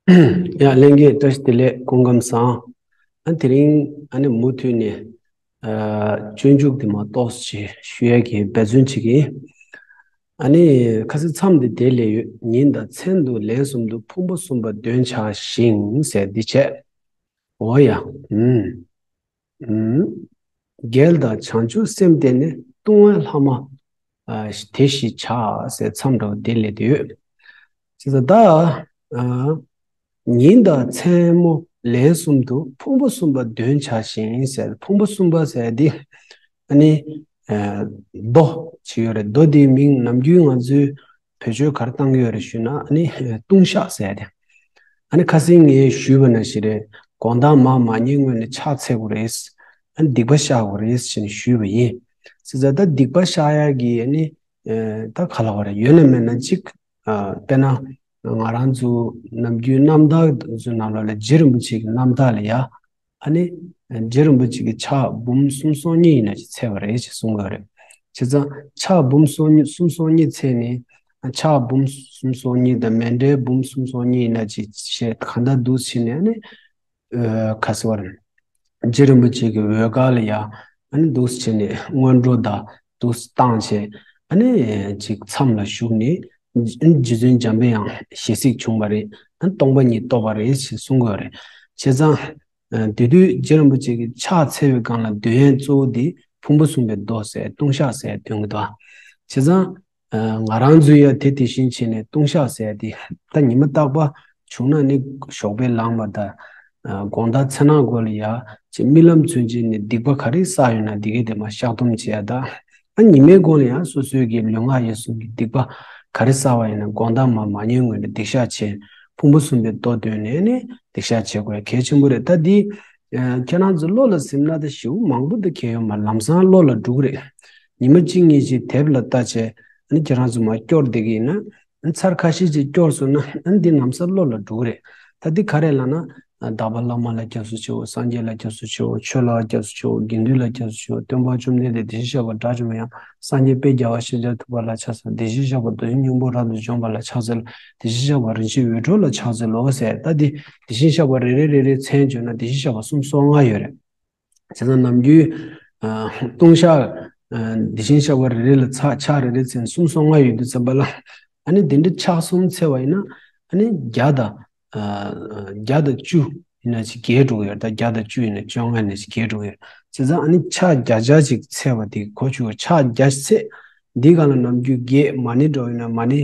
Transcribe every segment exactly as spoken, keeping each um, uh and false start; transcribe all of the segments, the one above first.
ཡ་ལྷན་རྒྱས་བཀྲ་ཤིས་བདེ་ལེགས། སྐུ་ཁམས་བཟང་། ཨ་དེ་རིང་ཨ་ནི་མུ་མཐུད་ནས་ཨ་སྤྱོད་འཇུག་དེ་མ་གཏོགས་ཅིག་ཞུ་ཡས་ཀྱི་འབད་བརྩོན་བྱེད་ཀྱི་ཡིན། ཨ་ནི་ཁ་སང་མཚམས་འདི་དེ་ལས་ཡོད། ཉིན་དང་མཚན་དུ་ལན་གསུམ་དུ། ཕུང་པོ་གསུམ་པ་འདོན་བྱ་ཞིང་ཟེར་འདི་བྱས། འོ་ཡ། ཨུམ། ཨུམ། རྒྱལ་དང་བྱང་ཆུབ་སེམས་བརྟེན་ནས། ལྟུང་བའི་ལྷག་མ་ཨ་དེ་ཞི་བྱ་ཟེར་མཚམས་འདྲ་བོ་དེ་ལས་དེ་ཡོད། ཅེས་ད་ཨ་ཉིན་དང་མཚན་མོ་ལན་གསུམ་དུ། ཕུང་པོ་གསུམ་པ་འདོན་བྱ་ཞིང་ཟེར། ཕུང་པོ་གསུམ་པ་ཟེར་དེ་ཨ་ནི་ཨ་རྡོ་ཅིག་ཡོད་རེད། རྡོ་དེའི་མིང་ནམ་རྒྱུན་ང་ཚོས་བེད་སྤྱོད་ག་རེ་བཏང་གི་ཡོད་རེད་ཞུས་ན། ཨ་ནི་ལྟུང་བཤགས་ཟེར་ཏེ། ཨ་ནི་ཁ་སང་ངས་ཞུས་པ་ནང་བཞིན་རེད། དགོང་དག་མར་མ་ཉལ་སྔོན་ནས་ཕྱག་འཚལ་དགོས་རེད། ཨ་ནི་སྡིག་པ་བཤགས་དགོས་རེད་ཟེར་ནས་ཞུས་པ་ཡིན། ཟེར་ཙང་ད་སྡིག་པ་བཤགས་ཡག་གི་ཨ་ནི་ཨ་ད་ག་ལབ་དགོས་རེད། ཡོད་ན་མེད་ན་གཅིག་ཨ་དཔེར་ན་ང་རང་ཚོ་ནམ་རྒྱུན་རྣམ་ཐར་ཚོའི་ནང་ལོགས་ལ་རྗེ་རིན་པོ་ཆེ་གི་རྣམ་ཐར་ལ་ཡ། ཨ་ནི་རྗེ་རིན་པོ་ཆེ་གིས་ཕྱག་འབུམ་གསུམ་སོ་གཉིས་ཡིན་ན་ཅིག་འཚལ་བ་རེད་ཅེས་གསུང་གི་ཡོད་རེད། བྱས་ཙང་ཕྱག་འབུམ་སོ་གཉིས་གསུམ་སོ་གཉིས་འཚལ་ནས། ཕྱག་འབུམ་གསུམ་སོ་གཉིས་དང་མཎྜལ་འབུམ་གསུམ་སོ་གཉིས་ཡིན་ན་ཅིག་བྱས། གང་ལྟར་འདུག་བྱས་ནས་ཨ་ནི་ཨ་ག་ཟེར་བ་རེད། རྗེ་རིན་པོ་ཆེ་གི་འོད་དཀར་ལ་ཡ་ཨ་ནི་འདུག་བྱས་ནས་སྔོན་འགྲོ་དང་འདུག་བཏང་བྱས། ཨ་ནི་ཅིག་མཚམས་ལ་བཞུགས་ནས་རྗེ་བཙུན་འཇམ་པའི་དབྱངས་ཞལ་གཟིགས་བྱུང་བ་རེད། ཨ་ནི་སྟོང་པ་ཉིད་རྟོགས་པ་རེད་ཅེས་གསུང་གི་ཡོད་རེད། བྱས་ཙང་། ཨ་དེ་དུས་རྗེ་རིན་པོ་ཆེ་གིས་ཕྱག་འཚལ་བའི་སྒང་ལ་འདོན་ཡས་གཙོ་བོ་དེ་ཕུང་པོ་གསུམ་པའི་མདོ་ཟེར། ལྟུང་བཤགས་ཟེར་འདོན་གྱི་འདུག། བྱས་ཙང་ཨ་ང་རང་ཚོས་ཡང་དེ་དེ་བཞིན་བྱས་ནས་ལྟུང་བཤགས་ཟེར་དེ་ད་ཉི་མ་རྟག་པར་བྱུང་ན་ནི་ཞོགས་པའི་ལངས་པ་དང་། ཨ་དགོང་དག་མཚན་ནག་གོ་ལ་ཡ་ཅིག་རྨི་ལམ་ཚུན་ཆད་ནས་སྡིག་པ་ག་རེ་བསགས་ཡོད་ན་དེ་གའི་དེ་མར་བཤགས་སྡོམ་བྱེད་ཡ་དང་། ཨ་ཉི་མའི་གོང་ལ་ཡང་སོ་སོའི་གི་ལུས་ངག་ཡིད་གསུམ་གྱི་སྡིག་པ་ག་རེ་བསགས་པ་ཡིན་ན་དགོང་དག་མར་མ་ཉལ་སྔོན་ལ་སྡིག་བཤགས་བྱས། ཕུང་པོ་གསུམ་པའི་མདོ་འདོན་ནས་ནི་སྡིག་བཤགས་བྱེད་དགོས་གལ་ཆེན་པོ་རེད། ད་འདི་ཨ་ཁྱེད་རང་ཚོ་བློ་ལ་ཟིན་ན་ད་ཞེ་པོ་མང་པོ་འདི་གལ་ཡོད་མ་རེད། ལམ་སང་བློ་ལ་འགྲོ་གི་རེད། ཉི་མ་གཅིག་གཉིས་ཅིག་དེབ་ལ་ལྟ་བྱས། ཨ་ནི་ཁྱེད་རང་ཚོ་མར་སྐྱོར་བསྡད་ཀྱི་ཡིན་ན། ཨ་ནི་ཚར་ཁ་ཤས་ཅིག་སྐྱོར་སོང་ན། ཨ་ནི་འདི་ལམ་སང་བློ་ལ་འགྲོ་གི་རེད། ད་འདི་ག་རེ་ལབ་ན། ཨ་བདག་པ་བླ་མ་ལ་སྐྱབས་སུ་མཆིའོ། སངས་རྒྱས་ལ་སྐྱབས་སུ་མཆིའོ། ཆོས་ལ་སྐྱབས་སུ་མཆིའོ། དགེ་འདུན་ལ་སྐྱབས་སུ་མཆིའོ། སྟོན་པ་བཅོམ་ལྡན་འདས་དེ་བཞིན་གཤེགས་པ་དགྲ་བཅོམ་པ་དབྱངས། སངས་རྒྱས་དཔལ་རྒྱལ་བ་ཤཱཀྱ་ཐུབ་པ་ལ་ཕྱག་འཚལ་ལོ། དེ་བཞིན་གཤེགས་པ་རྡོ་རྗེ་སྙིང་པོ་རབ་ཏུ་འཇོམས་པ་ལ་ཕྱག་འཚལ་ལོ། དེ་བཞིན་གཤེགས་པ་རིན་ཆེན་འོད་འཕྲོ་ལ་ཕྱག་འཚལ་ལོ་ཟེར། ད་འདི་དེ་བཞིན་གཤེགས་པ་རེ་རེ་རེ་རེ་མཚན་བརྗོད་ན་དེ་བཞིན་གཤེགས་པ་གསུམ་སོ་ལྔ་ཡོད་རེད། བྱས་ཙང་ནམ་རྒྱུན་ཨ་ལྟུང་བཤགས་ཨ་དེ་བཞིན་གཤེགས་པ་རེ་རེ་ལ་ཕྱག་ཕྱག་རེ་རེ་འཚལ་གསུམ་སོ་ལྔ་ཡོད་དུས་ཙམ་པ་ལ། ཨ་ནི་དེ་འདྲ་ཕྱག་གསུམ་འཚལ་བ་ཡིན་ན། ཨ་ནི་བརྒྱ་དང་ཨ་བརྒྱ་དང་བཅུ་ཡིན་ན་ཅིག་བརྒལ་འགྲོ་གི་ཡོད་རེད། ད་བརྒྱ་དང་བཅུ་ཡིན་ན་བཅོ་ལྔ་ཡིན་ན་ཅིག་བརྒལ་འགྲོ་གི་ཡོད་རེད། བྱས་ཙང་ཨ་ནི་ཕྱག་བརྒྱ་ཆ་ཅིག་འཚལ་བ་དེ་གོ་ཆོད། ཕྱག་བརྒྱ་འཚལ། འདིའི་སྒང་ལ་ནམ་རྒྱུན་བརྒྱད་མ་ཎི་འདྲ་བོ་ཡིན་ན་མ་ཎི་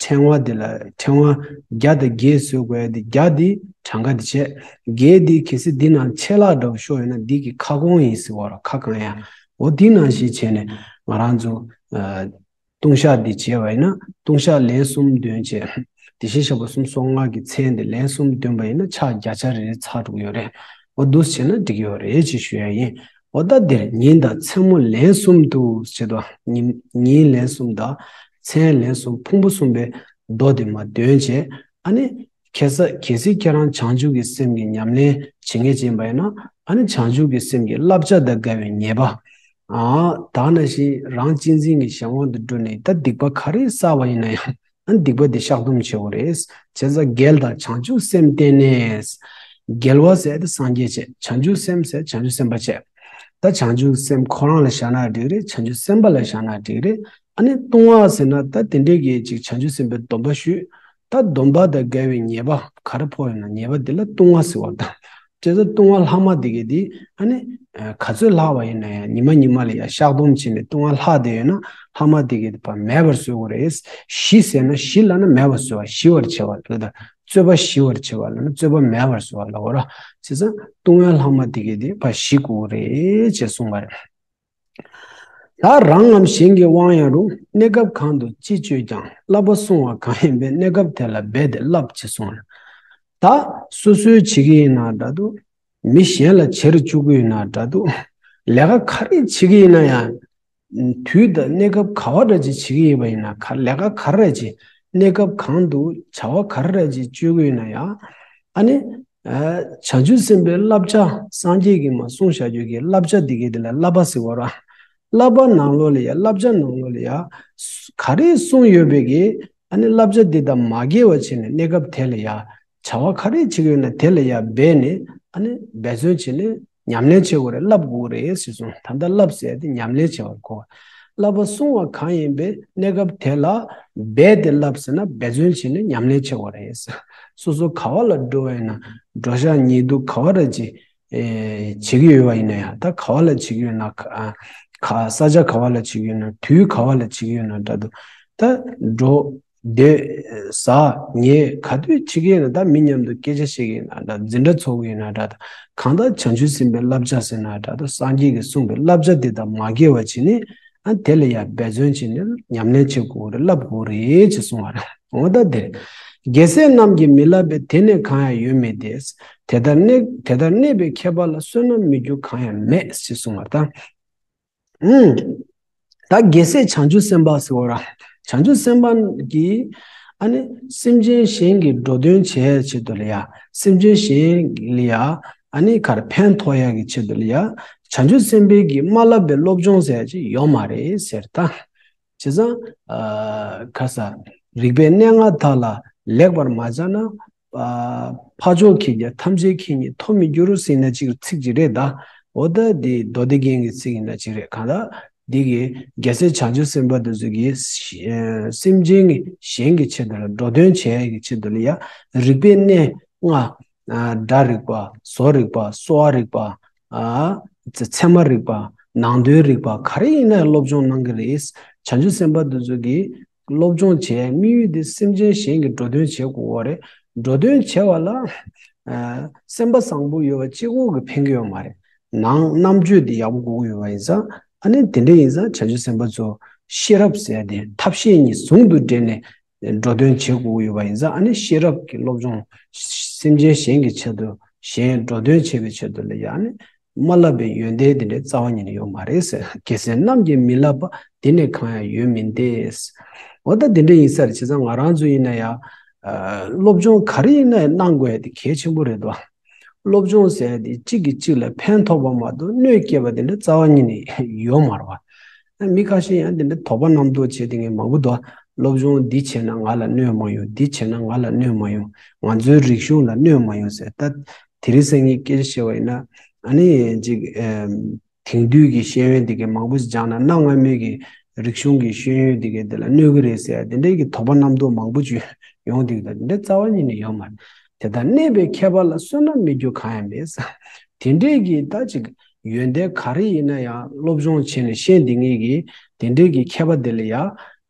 ཕྲེང་བ་དེ་ལ་ཕྲེང་བ་བརྒྱ་དང་བརྒྱད་བཟོ་དགོས་ཡ་དེ། བརྒྱ་དེ་གྲངས་ཀ་དེ་བྱས། བརྒྱད་དེ་གལ་སྲིད་འདི་ནང་ཆད་ལྷག་འདྲ་བོ་ཤོར་ཡོད་ན་འདི་གི་ཁ་སྐོང་ཡིན་ཟེར་བ་ར། ཁ་བསྐང་ཡ། འོ་འདི་ནང་བཞིན་བྱས་ནས་ང་རང་ཚོ་ཨ་ལྟུང་བཤགས་འདི་བྱས་པ་ཡིན་ན། ལྟུང་བཤགས་ལན་གསུམ་འདོན་བྱས། དེ་བཞིན་གཤེགས་པ་གསུམ་སོ་ལྔ་གི་མཚན་དེ་ལན་གསུམ་འདོན་པ་ཡིན་ན་ཕྱག་བརྒྱ་ཆ་རེ་རེ་ཚར་འགྲོ་གི་ཡོད་རེད། འོ་འདུག་བྱས་ན་འགྲིག་གི་ཡོད་རེད་ཅེས་ཞུ་ཡ་ཡིན། འོ་ད་འདིར་ཉིན་དང་མཚན་མོ་ལན་གསུམ་དུ་ཟེར་དུས། ཉིན་ཉིན་ལན་གསུམ་དང་མཚན་ལན་གསུམ། ཕུང་པོ་གསུམ་པའི་མདོ་དེ་མར་འདོན་བྱས། ཨ་ནི་ཁ་སང་གལ་སྲིད་ཁྱེད་རང་བྱང་ཆུབ་ཀྱི་སེམས་ཀྱི་ཉམས་ལེན་བྱེད་མཁན་ཅིག་ཡིན་པ་ཡིན་ན། ཨ་ནི་བྱང་ཆུབ་ཀྱི་སེམས་ཀྱི་བསླབ་བྱ་དང་འགལ་བའི་ཉེས་པ། ཨ་ད་ག་ནང་བཞིན་རང་གཅེས་འཛིན་གྱི་གཞན་དབང་དུ་འགྲོ་ནས་ད་སྡིག་པ་ག་རེ་བསགས་པ་ཡིན་ན་ཡང་། ཨ་ནི་སྡིག་པ་དེ་བཤགས་སྡོམ་བྱེད་དགོས་རེད། བྱས་ཙང་རྒྱལ་དང་བྱང་ཆུབ་སེམས་བརྟེན་ནས། རྒྱལ་བ་ཟེར་དེ་སངས་རྒྱས་བྱས། བྱང་ཆུབ་སེམས་ཟེར་བྱང་ཆུབ་སེམས་དཔའ་བྱས། ད་བྱང་ཆུབ་སེམས་ཁོ་རང་ལ་བཞག་ན་འགྲིག་རེད། བྱང་ཆུབ་སེམས་དཔའ་ལ་བཞག་ན་འགྲིག་རེད། ཨ་ནི་ལྟུང་བ་ཟེར་ན་ད་དེ་འདྲའི་གི་ཅིག་བྱང་ཆུབ་སེམས་དཔའི་སྡོམ་པ་ཞུས། ད་སྡོམ་པ་དང་འགལ་བའི་ཉེས་པ་ག་རེ་ཕོག་ཡོད་ན་ཉེས་པ་དེ་ལ་ལྟུང་བ་ཟེར་བ་དང་། བྱས་ཙང་ལྟུང་བ་ལྷག་མ་དེ་གས་དེ་ཨ་ནི་ཨ་ག་ཚོད་ལྷག་པ་ཡིན་ན་ཡང་ཉི་མ་ཉི་མ་ལ་ཡང་བཤགས་སྡོམ་བྱས་ནས་ལྟུང་བ་ལྷག་བསྡད་ཡོད་ན་ལྷག་མ་དེ་གས་དེ་ཕར་མེད་པར་བཟོ་དགོས་རེད། ཞི་ཟེར་ན་ཞི་ལབ་ན་མེད་པར་བཟོ་བ། ཞི་བར་བྱེད་པ་ལབ་ད། རྩོད་པ་ཞི་བར་བྱེད་པ་ལབ་ན་རྩོད་པ་མེད་པར་བཟོ་བ་ལབ་དགོས་ར། བྱས་ཙང་ལྟུང་བའི་ལྷག་མ་དེ་གས་དེ་ཕར་ཞི་དགོས་རེད་ཅེས་གསུངས་པ་རེད། ད་རང་ངམ་གཞན་གྱི་དབང་ཡང་རུང་། གནས་སྐབས་གང་དུ་ཅི་སྤྱོད་ཀྱང་། བསླབ་པ་བསྲུང་བ་གང་ཡིན་པས། གནས་སྐབས་དེ་ལ་འབད་དེ་བསླབ་ཅེས་གསུངས། ད་སོ་སོའི་བྱེད་ཀྱི་ཡིན་ན་འདྲ་འདུག། མི་གཞན་ལ་བྱེད་རུ་བཅུག་གི་ཡིན་ན་འདྲ་འདུག། ལས་ཀ་ག་རེ་བྱེད་ཀྱི་ཡིན་ན་ཡང་། དུས་དང་གནས་སྐབས་ག་བ་འདྲ་ཅིག་བྱེད་ཀྱི་ཡིན་པ་ཡིན་ན། ག་ལས་ཀ་ག་རེ་ཅིག་གནས་སྐབས་གང་དུ་བྱ་བ་ག་རེ་ཅིག་སྤྱོད་ཀྱི་ཡིན་ན་ཡང་། ཨ་ནི། ཨ་བྱང་ཆུབ་སེམས་དཔའི་བསླབ་བྱ། སངས་རྒྱས་ཀྱིས་མར་གསུངས་བཞག་རྒྱུ་གི་བསླབ་བྱ་འདི་གའི་དེ་ལ་བསླབ་པ་ཟེར་བ་ར། བསླབ་པ་ནང་ལོགས་ལ་ཡ། བསླབ་བྱ་ནང་ལོགས་ལ་ཡ། ག་རེ་གསུངས་ཡོད་པའི་གི། ཨ་ནི་བསླབ་བྱ་འདི་དང་མ་འགལ་བ་བྱས་ནས་གནས་སྐབས་དེ་ལ་ཡ། བྱ་ བྱ་བ་ག་རེ་བྱེད་ཀྱི་ཡོད་ན་དེ་ལ་ཡ་འབད་ནས་ཨ་ནི་འབད་བརྩོན་བྱས་ནས་ཉམས་ལེན་བྱེད་དགོས་རེད། བསླབ་དགོས་རེད་ཟེར་གསུངས། ད་ལྟ་བསླབ་ཟེར་ཡ་དེ་ཉམས་ལེན་བྱེད་པར་གོ། བསླབ་པ་བསྲུང་བ་གང་ཡིན་པའི་གནས་སྐབས་དེ་ལ་འབད་དེ་བསླབ་ཟེར་ན་འབད་བརྩོན་བྱས་ནས་ཉམས་ལེན་བྱེད་དགོས་རེད། སོ་སོ་ག་བ་ལ་འགྲོ་བ་ཡིན་ན་འགྲོ་བྱ་ཉལ་འདུག་ག་བ་ར་ཅིག་ཨེ་བྱེད་ཀྱི་ཡོད་པ་ཡིན་ན་ཡང་ད་ག་བ་ལ་བྱེད་ཀྱི་ཡོད་ན་ག་ས་ཆ་ག་བ་ལ་བྱེད་ཀྱི་ཡོད་ན་དུས་ག་བ་ལ་བྱེད་ཀྱི་ཡོད་ན་འདྲ་འདུག་ད་འགྲོ་སྡོད་ཟ་ཉལ་ག་དུས་བྱེད་ཀྱི་ཡོད་ན་ད་མི་མཉམ་དུ་སྐད་ཆ་བཤད་ཀྱི་ཡོད་ན་འདྲ་འཛིན་གྲྭ་ཚོགས་ཀྱི་ཡོད་ན་འདྲ་ད་གང་ལྟར་བྱང་ཆུབ་སེམས་དཔའི་བསླབ་བྱ་ཟེར་ན་འདྲ་ད་སངས་རྒྱས་ཀྱིས་གསུངས་པའི་བསླབ་བྱ་དེ་དག་མ་འགལ་བ་བྱས་ནས་ཨ་དེ་ལ་ཡང་འབད་བརྩོན་བྱས་ནས་ཉམས་ལེན་བྱེད་དགོས་རེད། བསླབ་དགོས་རེད་ཅེས་གསུངས་པ་རེད། འོ་ད་དེ་རེད། རྒྱལ་སྲས་རྣམས་ཀྱིས་མི་བསླབ་པས། དེ་ནི་གང་ཡང་ཡོད་མིན་ཏེ། དེ་ལྟར་གནས་དེ་ལྟར་གནས་པའི་ཁྱད་པར་ལ་བསོད་ནམས་མི་འགྱུར་གང་ཡང་མེད་ཅེས་གསུངས་པ་དང་། ཨུམ། ད་རྒྱལ་སྲས་བྱང་ཆུབ་སེམས་དཔའ་ཟེར་བ་ར། བྱང་ཆུབ་སེམས་དཔའ་གིས་ཨ་ནི་སེམས་ཅན་གཞན་གྱི་འགྲོ་དོན་བྱེད་ཡ་ཆེད་དུ་ལ་ཡ་སེམས་ཅན་གཞན་ལ་ཡ་ཨ་ནི་གར་ཕན་ཐོགས་ཡ་གི་ཆེད་དུ་ལ་ཡ་བྱང་ཆུབ་སེམས་དཔའི་གིས་མ་བསླབ་པའི་སློབ་སྦྱོང་ཟེར་ཡ་ཅིག་ཡོད་མ་རེད་ཟེར་ད། བྱས་ཙང་། ཨ་ཁ་ས། རིག་པའི་གནས་ལྔ་དག་ལ་ལེགས་པར་མ་སྦྱངས་ན། ཨ་འཕགས་མཆོག་མཁྱེན་ཀྱང་ཐམས་ཅད་མཁྱེན་ཉིད་ཐོབ་མི་འགྱུར་ཟེར་ན་ཅིག་ཚིག་ཅིག་རེད་ད། འོ་ད་འདི་མདོ་སྡེ་རྒྱན་གྱི་ཚིག་ཡིན་ན་ཅིག་རེད་གང་ལ། འདི་གི་རྒྱལ་སྲས་བྱང་ཆུབ་སེམས་དཔའ་དེ་ཚོ་གིས་ཨ་སེམས་ཅན་གྱི་གཞན་གྱི་ཆེད་དུ་ལ་འགྲོ་དོན་བྱེད་ཡ་གི་ཆེད་དུ་ལ་ཡ་རིག་པའི་གནས་ལྔ། ཨ་སྒྲ་རིག་པ། བཟོ་རིག་པ། གསོ་བ་རིག་པ། ཨ་ཚད་མ་རིག་པ། ནང་དོན་རིག་པ་ག་རེ་ཡིན་ན་སློབ་སྦྱོང་གནང་གི་རེད། བྱང་ཆུབ་སེམས་དཔའ་དེ་ཚོ་གིས་སློབ་སྦྱོང་བྱེད་དམིགས་ཡུལ་དེ་སེམས་ཅན་གཞན་གྱི་འགྲོ་དོན་བྱེད་དགོས་པ་རེད། འགྲོ་དོན་བྱེད་པ་ལ་ཨ་སེམས་པ་བཟང་པོ་ཡོད་པ་གཅིག་པོ་གིས་ཕན་གྱི་ཡོད་མ་རེད། ནང་རྣམ་དཔྱོད་དེ་ཡག་པོ་དགོས་ཀྱི་ཡོད་པ་ཡིན་ཙང་ཨ་ནི་དེ་འདྲ་ཡིན་ཙང་བྱང་ཆུབ་སེམས་དཔའ་ཚོ་ཤེས་རབ་ཟེར་ཡ་དེ་ཐབས་ཤེས་གཉིས་ཟུང་དུ་འབྲེལ་ནས། འགྲོ་དོན་བྱེད་དགོས་ཀྱི་ཡོད་པ་ཡིན་ཙང་ཨ་ནི་ཤེས་རབ་ཀྱི་སློབ་སྦྱོང་། སེམས་ཅན་གཞན་གྱི་ཆེད་དུ་གཞན་འགྲོ་དོན་བྱེད་པའི་ཆེད་དུ་ལ་ཡང་ནི་མ་བསླབ་པའི་ཡོན་ཏན་དེ་འདྲའི་རྩ་བ་ཉིད་ནས་ཡོད་མ་རེད་ཟེར། རྒྱལ་སྲས་རྣམས་ཀྱིས་མི་བསླབ་པ། དེ་ནི་གང་ཡང་ཡོད་མིན་ཏེ། འོ་ད་དེ་འདྲ་ཡིན་ས་རེད། བྱས་ཙང་ང་རང་ཚོ་ཡིན་ན་ཡང་སློབ་སྦྱོང་ག་རེ་ཡིན་ན་ཡང་གནང་དགོས་ཡ་དེ་གལ་ཆེན་པོ་རེད་དོ། སློབ་སྦྱོང་ཟེར་ཡ་དེ་གཅིག་གིས་གཅིག་ལ་ཕན་ཐོགས་པ་མ་གཏོགས་གནོད་སྐྱེལ་བ་དེ་འདྲ་རྩ་བ་ཉིད་ནས་ཡོད་མ་རེད་བ། མི་ཁ་ཤས་ཡང་འདི་འདྲ་དོགས་པ་རྣམ་རྟོག་བྱེད་དེ་ངས་མང་པོ་འདུག་སློབ་སྦྱོང་འདི་བྱས་ན་ང་ལ་གནོད་མ་ཡོང་། འདི་བྱས་ན་ང་ལ་གནོད་མ་ཡོང་། ང་ཚོའི་རིག་གཞུང་ལ་གནོད་མ་ཡོང་ཟེར། ད་དེ་རིང་སང་ཉིན་སྐད་ཆ་བཤད་པ་ཡིན་ན་ཨ་ནི་ཅིག་ཨེམ། དེང་དུས་ཀྱི་ཤེས་ཡོན་འདི་གའི་མང་པོ་ཞིག་སྦྱངས་ན་གནའ་སྔ་མོའི་གི་རིག་གཞུང་གི་ཤེས་ཡོན་འདི་གའི་འདི་ལ་གནོད་གི་རེད་ཟེར་ཡ་དེ་འདྲའི་གི་དོགས་པ་རྣམ་རྟོག་མང་པོ་ཅིག་ཡོང་དུས་ད་དེ་འདྲ་རྩ་བ་ཉིད་ནས་ཡོད་མ་རེད། དེ་ལྟར་གནས་པའི་ཁྱད་པར་ལ་བསོད་ནམས་མི་འགྱུར་གང་ཡང་མེད་ཟེར། དེ་འདྲའི་གི་ད་ཅིག་ཡོན་ཏན་ག་རེ་ཡིན་ན་ཡང་སློབ་སྦྱོང་བྱས་ནས་ཤེས་འདི་ངེས་ཀྱི་དེ་འདྲའི་གི་མཁས་པ་དེ་ལ་ཡ་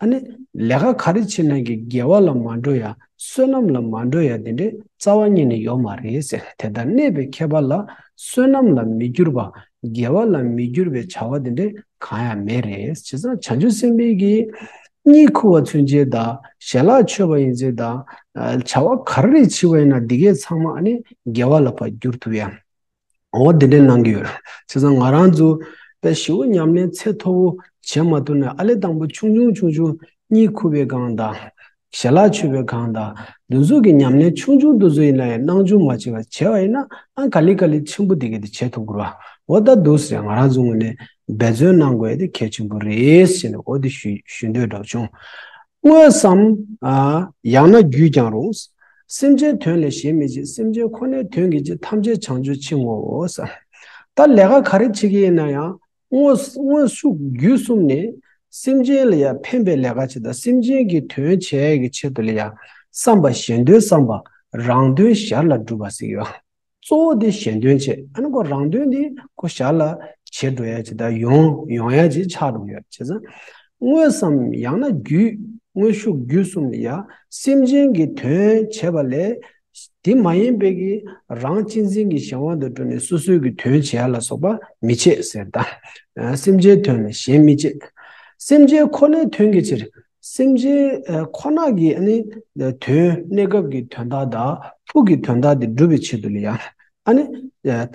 ཨ་ནི་ལས་ཀ་ག་རེ་བྱེད་ན་གི་དགེ་བ་ལ་མ་འགྲོ་ཡ་བསོད་ནམས་ལ་མ་འགྲོ་ཡ་དེ་འདྲའི་རྩ་བ་ཉིད་ནས་ཡོད་མ་རེད་ཟེར། དེ་ལྟར་གནས་པའི་ཁྱད་པར་ལ་བསོད་ནམས་ལ་མི་འགྱུར་བ་དགེ་བ་ལ་མི་འགྱུར་བའི་བྱ་བ་དེ་འདྲའི་གང་ཡང་མེད་རེད། བྱས་ཙང་བྱང་ཆུབ་སེམས་དཔའི་གི་གཉིད་ཁུག་པ་ཚུན་ཆད་དང་ཞལ་ལག་མཆོད་པ་ཡིན་ཚད་དང་བྱ་བ་ག་རེ་བྱེད་པ་ཡིན་ན་འདི་གའི་ཚང་མ་ཨ་ནི་དགེ་བ་ལ་ཕར་འགྱུར་ཐུབ་ཡ། འོ་འདི་འདྲའི་གནང་གི་ཡོད། བྱས་ཙང་ང་རང་ཚོ་དཔེ་ཞེ་པོ་ཉམས་ལེན་ཚད་མཐོ་པོ་བྱེད་མ་ཐུབ་ན་ཨ་ལས་དང་པོ་ཆུང་ཆུང་ཆུང་ཆུང་གཉིད་ཁུག་པའི་སྒང་དང་། ཞལ་ལག་མཆོད་པའི་སྒང་དང་། འདི་ཚོ་གི་ཉམས་ལེན་ཆུང་ཆུང་འདི་ཚོ་ཡིན་ན་ཡང་སྣང་ཆུང་མ་བྱེད་པ་བྱས་པ་ཡིན་ན་ཨ་ག་ལེ་ག་ལེ་ཆེན་པོ་འདི་གའི་དེ་བྱེད་ཐུབ་དགོས་ར། འོ་ད་འདུག་ཟེར་ང་རང་ཚོ་ངོས་ནས་འབད་བརྩོན་གནང་དགོས་ཡ་དེ་གལ་ཆེན་པོ་རེད་ཟེར་ནས་འོ་དེ་ཞུ་ཞུ་འདོད་འདྲ་བྱུང་། དངོས་སམ། ཨ་ཡང་ན་བརྒྱུད་ཀྱང་རུང་། སེམས་ཅན་དོན་ལས་གཞན་མི་བྱེད། སེམས་ཅན་ཁོ་ནའི་དོན་གྱིས་བྱེད། ཐམས་ཅད་བྱང་ཆུབ་ཕྱིར་བསྔོའོ་ཟེར། ད་ལས་ཀ་ག་རེ་བྱེད་ཀྱི་ཡིན་ན་ཡང་དངོས་དངོས་ཤུགས་བརྒྱུད་གསུམ་ནས་སེམས་ཅན་ལ་ཡང་ཕན་པའི་ལས་ཀ་བྱེད་དང་སེམས་ཅན་གྱི་དོན་བྱེད་ཡས་ཀྱི་ཆེད་དུ་ལ་ཡང་བསམ་པ་གཞན་དོན་བསམ་པ་རང་དོན་ཞར་ལ་སྒྲུབ་པ་ཟེར་གྱི་ཡོད། གཙོ་བོ་དེ་གཞན་དོན་བྱེད། ཨ་ནི་ཁོ་རང་དོན་དེ་ཁོ་ཞར་ལ་བྱེད་འགྲོ་ཡ་ཅིག་དང་ཡོང་ཡོང་ཡ་ཅིག་ཆགས་འགྲོ་གི་ཡོད། བྱས་ཙང་དངོས་སམ་ཡང་ན་བརྒྱུད། དངོས་ཤུགས་བརྒྱུད་གསུམ་ལ་ཡ་སེམས་ཅན་གྱི་དོན་བྱེད་པ་ལས་དེ་མ་ཡིན་པའི་གི་རང་གཅེས་འཛིན་གྱི་གཞན་དབང་དུ་གྲུབ་ནས་སོ་སོའི་གི་དོན་བྱེད་ཡ་ལ་སོགས་པ་མི་བྱེད་ཟེར། ད་སེམས་ཅན་དོན་ལས་གཞན་མི་བྱེད། སེམས་ཅན་ཁོ་ནའི་དོན་གྱི་ཕྱིར། སེམས་ཅན་ཁོ་ན་གི་ཨ་ནི་དོན་གནས་སྐབས་ཀྱི་དོན་དག་དང་ཕུགས་ཀྱི་དོན་དག་དེ་སྒྲུབ་པའི་ཆེད་དུ་ལ་ཡང་ཨ་ནི་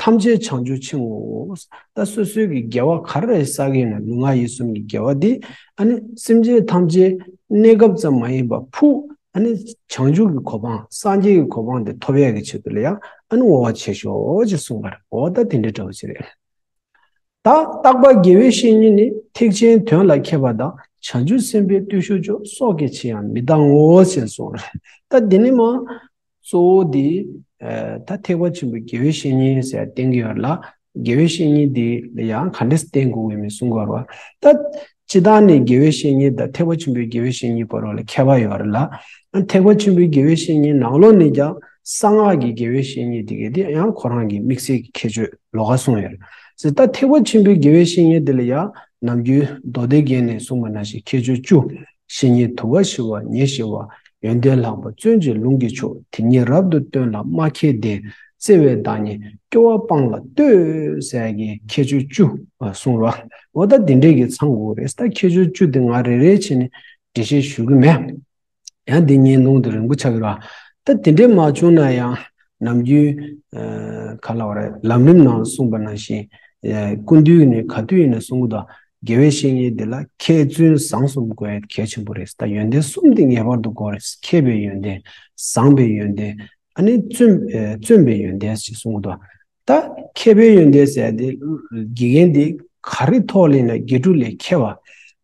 ཐམས་ཅད་བྱང་ཆུབ་ཕྱིར་བསྔོའོ། ད་སོ་སོའི་གི་དགེ་བ་ག་རེ་བསགས་ཀྱི་ཡིན་ན་ལུས་ངག་ཡིད་གསུམ་གྱི་དགེ་བ་དེ་ཨ་ནི་སེམས་ཅན་ཐམས་ཅད་གནས་སྐབས་ཙམ་མ་ཡིན་པར་ཕུགས་ཨ་ནི་བྱང་ཆུབ་ཀྱི་གོ་འཕང་སངས་རྒྱས་ཀྱི་གོ་འཕང་དེ་ཐོབ་ཡས་ཀྱི་ཆེད་དུ་ལ་ཡང་ཨ་ནི་བསྔོ་བ་བྱེད་ཤོག་ཅེས་གསུངས་པ་རེད། འོ་ད་དེ་འདྲའི་འདྲ་བོ་ཞིག་རེད། ད་རྟག་པར་དགེ་བའི་བཤེས་གཉེན་ནི། ཐེག་ཆེན་དོན་ལ་མཁས་པ་དང་། བྱང་ཆུབ་སེམས་དཔའི་བརྟུལ་ཞུགས་མཆོག་སྲོག་གི་ཕྱིར་ཡང་མི་གཏང་ངོ་། ཞེས་གསུངས། ད་འདི་ནི་མ་ གཙོ་བོ་དེ་ད་ཐེག་པ་ཆེན་པོའི་དགེ་བའི་བཤེས་གཉེན་ཟེར་བསྟན་གྱི་ཡོད་ལ། དགེ་བའི་བཤེས་གཉེན་དེ་ལ་ཡང་ག་འདྲས་བསྟན་དགོས་ཀྱི་མིན་གསུང་དགོས་རེད་བ། ད་སྤྱིར་བཏང་ནས་དགེ་བའི་བཤེས་གཉེན་དང་ཐེག་པ་ཆེན་པོའི་དགེ་བའི་བཤེས་གཉེན་བར་ལ་ཁྱད་པར་ཡོད་རེད་ལ། ཐེག་པ་ཆེན་པོའི་དགེ་བའི་བཤེས་གཉེན་ནང་ལོགས་ནས་ཀྱང་གསང་སྔགས་ཀྱི་དགེ་བའི་བཤེས་གཉེན་དེ་གས་དེ་ཡང་ཁོ་རང་གི་དམིགས་བསལ་གྱི་ཁྱད་ཆོས་ལོགས་ཀ་གསུངས་ཡོད་རེད། ད་ཐེག་པ་ཆེན་པོའི་དགེ་བའི་བཤེས་གཉེན་དེ་ལ་ཡང་ནམ་རྒྱུན་མདོ་སྡེ་རྒྱན་ནས་གསུངས་པ་ནང་བཞིན་ཁྱད་ཆོས་བཅུ། བཤེས་གཉེན་དུ་བ་ཞི་བ་ཉེ་ཞི་བ། ཡོན་ཏན་ལྷག་པ་བརྩོན་ཅིང་ལུང་གིས་ཕྱོགས། དེ་ཉིད་རབ་ཏུ་སྟོན་ལ་སྨྲ་མཁས་ལྡན། བརྩེ་བའི་བདག་ཉིད་སྐྱོ་བ་སྤངས་ལ་ལྟོས་ཟེར་གྱི་ཁྱད་ཆོས་བཅུ་གསུངས་རོ། འོ་ད་འདི་འདྲས་ཀྱི་ཚང་དགོས་རེད། ད་ཁྱད་ཆོས་བཅུ་དེ་ང་རེ་རེ་བྱས་ནས་འགྲེལ་བཤད་ཞུ་གི་མེད། ཡང་འདི་ངའི་ནང་དུ་རིང་པོ་ཆགས་ཀྱི་རེད། ད་དེ་འདྲས་མ་བྱུང་ན་ཡང་ནམ་རྒྱུན་ག་ལ་བ་རེད། ལམ་རིམ་ནང་གསུངས་པ་ནང་བཞིན་ཀུན་འདུས་ནས་ག་དུས་ཡིན་ན་གསུང་གི་འདུག་དགེ་བའི་བཤེས་གཉེན་འདི་ལ་མཁས་བཙུན་བཟང་གསུམ་དགོས་ཡ་གལ་ཆེན་པོ་རེད། ད་ཡོན་ཏན་གསུམ་འདི་ངེས་པར་དུ་དགོས་རེད། མཁས་པའི་ཡོན་ཏན། བཟང་པའི་ཡོན་ཏན། ཨ་ནི་བརྩོན་ཨེ་བརྩོན་པའི་ཡོན་ཏན་ཞེས་གསུངས་འདུག་ད་མཁས་པའི་ཡོན་ཏན་ཟེར་ཡ་དེ་དགེ་རྒན་དེ་ག་རེ་ཐོག་ལ་ཡིན་ན་དགེ་ཕྲུག་ལས་མཁས་པ།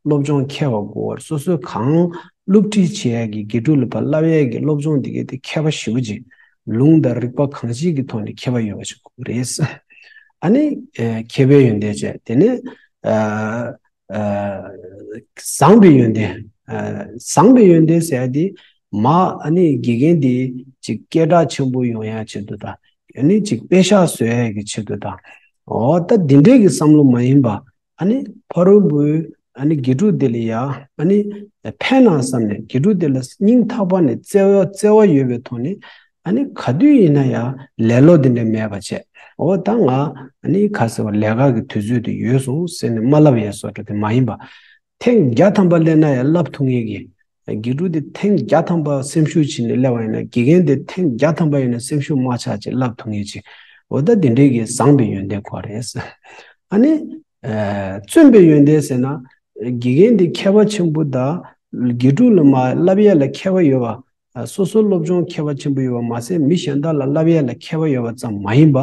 སློབ་སྦྱོང་མཁས་པ་དགོས། སོ་སོས་གང་སློབ་ཁྲིད་བྱེད་ཡ་གི་དགེ་ཕྲུག་ལ་ཕར་བསླབ་ཡ་གི་སློབ་སྦྱོང་དེ་གས་དེ་མཁས་པ་ཞེ་པོ་ཅིག་ལུང་དང་རིགས་པ་གང་ཞིག་གི་ཐོག་ནས་མཁས་པ་ཡོད་པ་ཞིག་དགོས་རེད། ཨ་ནི་ཨེ་མཁས་པའི་ཡོན་ཏན་བྱས། དེ་ནས་ཨ་ཨ་བཟང་པའི་ཡོན་ཏན། ཨ་བཟང་པའི་ཡོན་ཏན་ཟེར་ཡ་དེ་མ་ཨ་ནི་དགེ་རྒན་དེ་ཅིག་སྐད་གྲགས་ཆེན་པོ་ཡོང་ཡ་ཆེད་དུ་དང་། ཨ་ནི་ཅིག་པད་ཤག་བཟོ་ཡ་གི་ཆེད་དུ་དང་། འོ་ད་འདི་འདྲའི་གི་བསམ་བློ་མ་ཡིན་པ། ཨ་ནི་ཕ་རོལ་པོའི་ཨ་ནི་དགེ་ཕྲུག་དེ་ལ་ཡ་ཨ་ནི་ཕན་ན་བསམ་ནས་དགེ་ཕྲུག་དེ་ལ་སྙིང་ཐག་པ་ནས་བརྩེ་བ་བརྩེ་བ་ཡོད་པའི་ཐོག་ནས། ཨ་ནི་ག་དུས་ཡིན་ན་ཡང་ལེ་ལོ་དེ་འདྲ་མེད་པ་བྱས། འོ་ད་ང་ཨ་ནི་ག་ཟེར་བ་ལས་ཀ་གི་དུས་ཚོད་དེ་ཡོལ་སོང་ཟེར་ནས་མ་ལབ་ཡས་བཟོ་འདྲ་དེ་མ་ཡིན་པ། ཐེངས་བརྒྱ་ཐམ་པ་སླེབས་ན་ཡང་ལབ་ཐུབ་ངེས་ཀྱི། དགེ་ཕྲུག་དེ་ཐེངས་བརྒྱ་ཐམ་པ་སེམས་ཤུགས་བྱས་ནས་སླེབས་པ་ཡིན་ན་དགེ་རྒན་དེ་ཐེངས་བརྒྱ་ཐམ་པ་ཡིན་ན་སེམས་ཤུགས་མ་ཆག་ཅིག་ལབ་ཐུབ་ངེས་ཅིག་འོ་ད་དེ་འདྲའི་གི་བཟང་པའི་ཡོན་ཏན་དགོས་རེད། ཨ་ནི་ཨ་བརྩོན་པའི་ཡོན་ཏན་ཟེར་ན། དགེ་རྒན་དེ་མཁས་པ་ཆེན་པོ་དང་། དགེ་ཕྲུག་ལ་མ་བསླབ་ཡས་ལ་མཁས་པ་ཡོད་པ། སོ་སོའི་སློབ་སྦྱོང་མཁས་པ་ཆེན་པོ་ཡོད་པ་མ་ཟད་མི་གཞན་དག་ལ་བསླབ་ཡས་ལ་མཁས་པ་ཡོད་པ་ཙམ་མ་ཡིན་པ།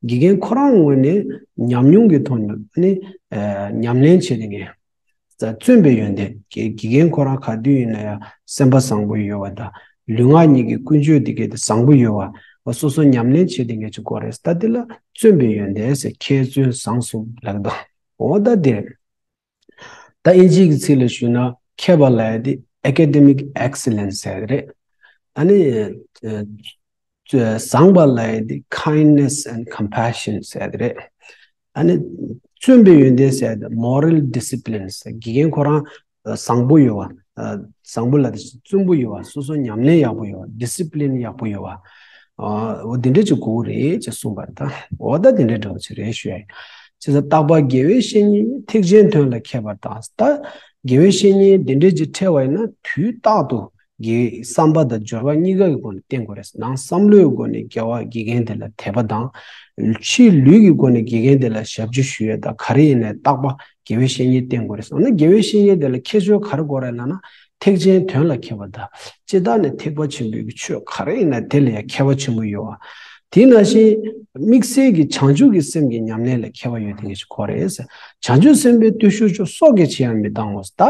དགེ་རྒན་ཁོ་རང་ངོས་ནས་ཉམས་མྱོང་གི་ཐོག་ནས་ནི་ཨ་ཉམས་ལེན་བྱེད་མཁན། བརྩོན་པའི་ཡོན་ཏན། དགེ་དགེ་རྒན་ཁོ་རང་ག་དུས་ཡིན་ན་ཡང་སེམས་པ་བཟང་པོ་ཡོད་པ་དང་། ལུས་ངག་གཉིས་ཀྱི་ཀུན་སྤྱོད་དེ་གས་དེ་བཟང་པོ་ཡོད་པ། སོ་སོ་ཉམས་ལེན་བྱེད་མཁན་ཅིག་དགོས་རེད། ད་དེ་ལ་བརྩོན་པའི་ཡོན་ཏན་ཟེར། མཁས་བཙུན་བཟང་གསུམ་ལབ་དང་། འོ་ད་དེ་རེད། ད་ཨིན་ཇིའི་གི་ཚིག་ལ་ཞུས་ན། མཁས་པ་ལབ་ཡ་དེ་academic excellence ཟེར་གི་རེད། ཨ་ནི་ཨ་བཟང་པ་ལབ་ཡ་དེ་kindness and compassion ཟེར་གི་རེད། ཨ་ནི་བརྩོན་པའི་ཡོན་ཏན་ཟེར་ཡ་དེ་moral discipline ཟེར། དགེ་རྒན་ཁོ་རང་བཟང་པོ་ཡོད་པ། བཟང་པོ་ལབ་དེ་བརྩོན་པོ་ཡོད་པ། སོ་སོ་ཉམས་ལེན་ཡག་པོ་ཡོད་པ། discipline ཡག་པོ་ཡོད་པ། འོ་དེ་འདྲ་ཅིག་དགོས་རེད་ཅེས་གསུངས་པ་རེད། ད་འོ་ད་དེ་འདྲ་འདྲ་བོ་ཅིག་རེད་ཞུ་ཡ་ཡིན། བྱས་ཙང་རྟག་པར་དགེ་བའི་བཤེས་གཉེན་ཐེག་ཆེན་དོན་ལ་མཁས་པར་གདའ། ད་དགེ་བའི་བཤེས་གཉེན་དེ་འདྲས་ཅིག་འཕྲད་པ་ཡིན་ན་དུས་རྟག་ཏུ་དགེ་བསམ་པ་དང་སྦྱོར་བ་གཉིས་ཀ་གི་སྒོ་ནས་བསྟེན་དགོས་རེད། ནང་བསམ་བློའི་སྒོ་ནས་དགེ་བ་དགེ་རྒན་དེ་ལ་དད་པ་དང་། ཕྱིའི་ལུས་ཀྱི་སྒོ་ནས་དགེ་རྒན་དེ་ལ་ཞབས་ཕྱི་ཞུ་ཡས་དང་ག་རེ་ཡིན་ནའི་རྟག་པར་དགེ་བའི་བཤེས་གཉེན་བསྟེན་དགོས་རེད། འོ་ན་དགེ་བའི་བཤེས་གཉེན་དེ་ལ་ཁྱད་ཆོས་ག་རེ་དགོས་རེད་ལབ་ན། ཐེག་ཆེན་དོན་ལ་མཁས་པར་གདའ། སྤྱིར་བཏང་ནས་ཐེག་པ་ཆེན་པོའི་ཆོས་ག་རེ་ཡིན་ན་དེ་ལ་ཡང་མཁས་པ་ཆེན་པོ་ཡོད་པ། དེ་ནང་བཞིན་དམིགས་བསལ་གྱི་བྱང་ཆུབ་ཀྱི་སེམས་ཀྱི་ཉམས་ལེན་ལ་མཁས་པ་ཡོད་དེ་ངེས་ཅིག་གོ་རེད། བྱང་ཆུབ་སེམས་དཔའི་བརྟུལ་ཞུགས་མཆོག་སྲོག་གི་ཕྱིར་ཡང་མི་གཏང་ངོ་། ད་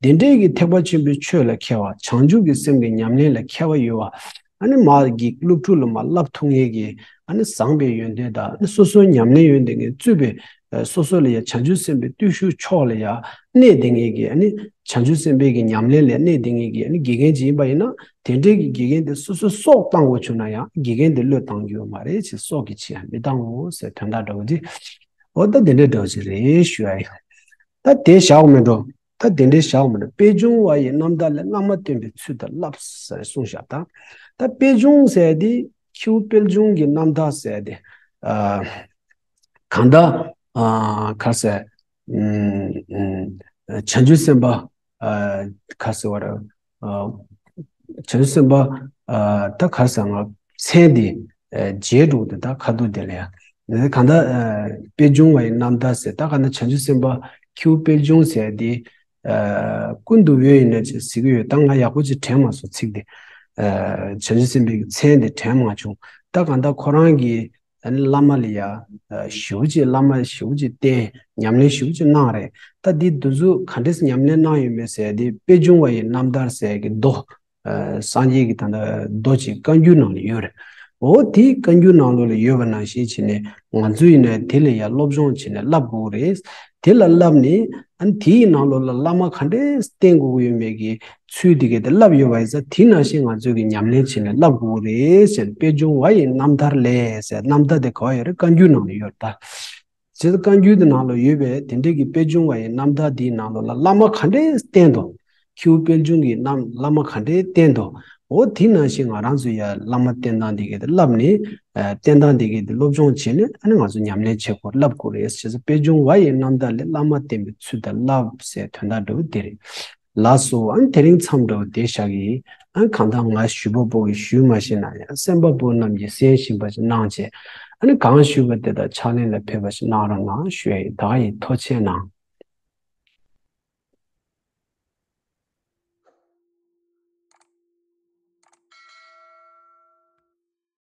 དེ་འདྲའི་གི་ཐེག་པ་ཆེན་པོའི་ཆོས་ལ་མཁས་པ། བྱང་ཆུབ་ཀྱི་སེམས་ཀྱི་ཉམས་ལེན་ལ་མཁས་པ་ཡོད་པ། ཨ་ནི་མ་གི་སློབ་ཕྲུག་ལ་མ་བསླབ་ཐུབ་མཁན་གྱི་ཨ་ནི་བཟང་པའི་ཡོན་ཏན་དང་། ཨ་ནི་སོ་སོའི་ཉམས་ལེན་ཡོད་དེ་ངེས་བཙུད་པའི་སོ་སོ་ལ་ཡང་བྱང་ཆུབ་སེམས་དཔའི་བརྟུལ་ཞུགས་མཆོག་ལ་ཡང་གནས་དེ་ངེས་ཀྱི། ཨ་ནི་བྱང་ཆུབ་སེམས་དཔའི་གི་ཉམས་ལེན་ལ་གནས་དེ་ངེས་ཀྱི། ཨ་ནི་དགེ་རྒན་ཅིག་ཡིན་པ་ཡིན་ན་དེ་འདྲའི་གི་དགེ་རྒན་དེ་སོ་སོའི་སྲོག་བཏང་དགོས་བྱུང་ན་ཡང་དགེ་རྒན་དེ་བློས་བཏང་རྒྱུ་ཡོད་མ་རེད་ཅེས། སྲོག་གི་ཕྱིར་ཡང་མི་གཏང་ངོ་ཟེར་དོན་དག་འདྲ་བོ་དེ། འོ་ད་དེ་འདྲའི་འདྲ་བོ་ཅིག་རེད་ཞུ་ཡ་ཡིན། ད་དེ་བཞག་མི་འགྲོ། ད་དེ་འདྲའི་བཞག་མི་འགྲོ། པད་འབྱུང་བ་ཡི་རྣམ་ཐར་ལས། བླ་མ་བསྟེན་པའི་ཚུལ་དང་བསླབ་ཟེར་གསུངས་བཞག་ད་ད་པད་འབྱུང་ཟེར་དེ་ཁྱེའུ་དཔལ་འབྱུང་གི་རྣམ་ཐར་ཟེར་དེ། ཨ། གང་ལྟར་ཨ་ག་རེ་ཟེར། ཨུམ་ཨུམ་བྱང་ཆུབ་སེམས་དཔའ་ཨ་ག་རེ་ཟེར་བ་རེད། ཨ་བྱང་ཆུབ་སེམས་དཔའ་ཨ་ད་ག་རེ་ཟེར། ང་མཚན་དེ་ཨ་བརྗེད་འགྲོ་གི་འདུག་ད་ཁ་ཐུག་དེ་ལ་ཡང་། གང་ལྟར་ཨ་པད་འབྱུང་བ་ཡི་རྣམ་ཐར་ཟེར། ད་གང་ལྟར་བྱང་ཆུབ་སེམས་དཔའ་ཁྱེའུ་དཔལ་འབྱུང་ཟེར་དེ་ཨ་ཀུན་ཏུ་འོད་ཡིན་ན་ཅེས་ཟེར་གྱི་ཡོད། ད་ང་ཡག་པོ་ཅིག་དྲན་མ་སོང་ཚིག་དེ། ཨ་བྱང་ཆུབ་སེམས་དཔའི་མཚན་དེ་དྲན་མ་བྱུང་། ད་གང་ལྟར་ཁོ་རང་གི་ཨ་ནི་བླ་མ་ལ་ཡ་ཨ་ཞེ་པོ་ཅིག་བླ་མ་ཞེ་པོ་ཅིག་བསྟེན། ཉམས་ལེན་ཞེ་པོ་ཅིག་གནང་རེད། ད་འདི་འདི་ཚོ་ག་འདྲས་ཉམས་ལེན་གནང་ཡོད་མེད་ཟེར་དེ། པད་འབྱུང་བ་ཡི་རྣམ་ཐར་ཟེར་གི་མདོ་ ཨ་སངས་རྒྱས་ཀྱི་ད་ལྟ་མདོ་ཅིག་བཀའ་འགྱུར་ནང་ལ་ཡོད་རེད། འོ་དེའི་བཀའ་འགྱུར་ནང་ལོགས་ལ་ཡོད་པ་ནང་བཞིན་བྱས་ནས་ང་ཚོ་ཡིན་ན་དེ་ལ་ཡང་སློབ་སྦྱོང་བྱས་ནས་བསླབ་དགོས་རེད། དེ་ལ་བསླབ་ནས་ཨ་ནི་དེའི་ནང་ལོགས་ལ་བླ་མ་ག་འདྲས་བསྟེན་དགོས་ཀྱི་ཡོད་མེད་ཀྱི་ཚུལ་དེ་གས་དེ་བསླབ་ཡོད་པ་ཡིན་ཙང་དེ་ནང་བཞིན་ང་ཚོས་ཀྱི་ཉམས་ལེན་བྱས་ནས་བསླབ་དགོས་རེད་ཟེར། དཔལ་འབྱུང་བ་ཡི་རྣམ་ཐར་ལས་ཟེར། རྣམ་ཐར་དེ་ག་བ་ཡོད་རེད། བཀའ་འགྱུར་ནང་ལ་ཡོད་རེད་ད། བྱས་ཙང་བཀའ་འགྱུར་དེ་ནང་ལ་ཡོད་པའི་དེ་འདྲས་ཀྱི་དཔལ་འབྱུང་བ་ཡི་རྣམ་ཐར་དེའི་ནང་ལོགས་ལ་བླ་མ་ག་འདྲས་བསྟེན་དོ། ཁྱེའུ་དཔལ་འབྱུང་གི་རྣམ་བླ་མ་ག་འདྲས་བསྟེན་དོ། འོ་དེ་ནང་བཞིན་ང་རང་ཚོ་ཡ་བླ་མ་བསྟེན་སྟངས་དེ་གས་དེ་བསླབ་ནས་ཨ་བསྟེན་སྟངས་དེ་གས་དེ་སློབ་སྦྱོང་བྱས་ནས་ཨ་ནི་ང་ཚོ་ཉམས་ལེན་བྱེད་དགོས་བསླབ་དགོས་རེད། བྱས་ཙང་དཔལ་འབྱུང་བ་ཡི་རྣམ་ཐར་ལས་བླ་མ་བསྟེན་པའི་ཚུལ་དང་བསླབ་ཟེར་དོན་དག་འདྲ་བོ་དེ་རེད། ལགས་སོ། ཨ་ནི་དེ་རིང་མཚམས་འདྲ་བོ་དེ་བཞག་གི་ཡིན། ཨ་ནི་གང་ལྟར་ང་ཞུས་པ་པོ་གིས་ཞུས་མ་ཤེས་ན་ཡང་གསན་པ་པོ་རྣམས་ཀྱིས་གསན་བཞིན་པ་ཞིག་གནང་བྱས། ཨ་ནི་གང་ཞུས་པ་དེ་དག་ཕྱག་ལེན་ལ་ཕེབས་པ་ཞིག་གནང་རོགས་གནང་ཞུ་ཡ་ཡིན། ད་ག་ཡིན། ཐུགས་རྗེ་གནང་།